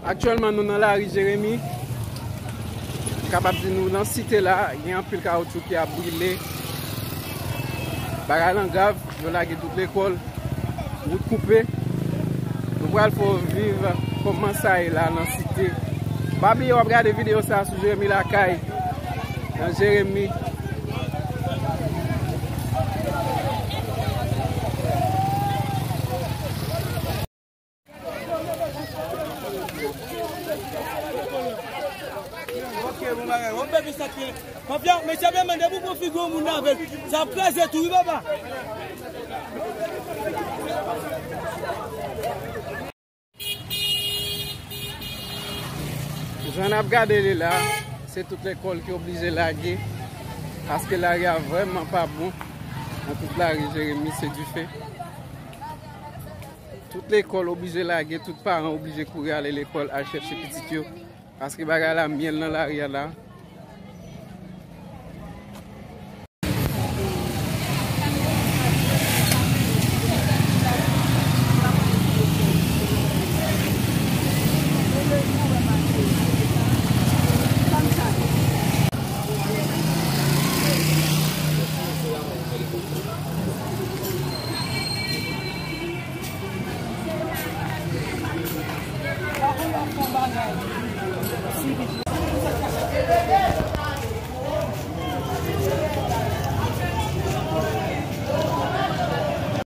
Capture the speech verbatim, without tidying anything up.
Aktyèlman, nou nan lari Jeremi. M kapab di nou nan site la, gen anpil kawoutchou ki ap brile. Bagay lan grav, yo lage tout lekòl, wout koupe. Nou pral fè w viv kòman sa ye la nan site. Pa bliye w ap gade videyo sa sou Jeremi Lakay, nan Jeremi. Ok, bon bagay. Wap bebe sa ki. Mafya, mesye, byen mande pou pran figi yon moun avè l. Sa ap kraze tou, wi, papa. Jan n ap gade li la, se tout lekòl ki oblije lage, paske lari a vrèman pa bon. Nan tout lari Jeremi, se dife. Tout lekòl oblije lage, tout paran oblije kouri ale lekòl, al chèche pitit yo, paske bagay la myèl nan lari a la.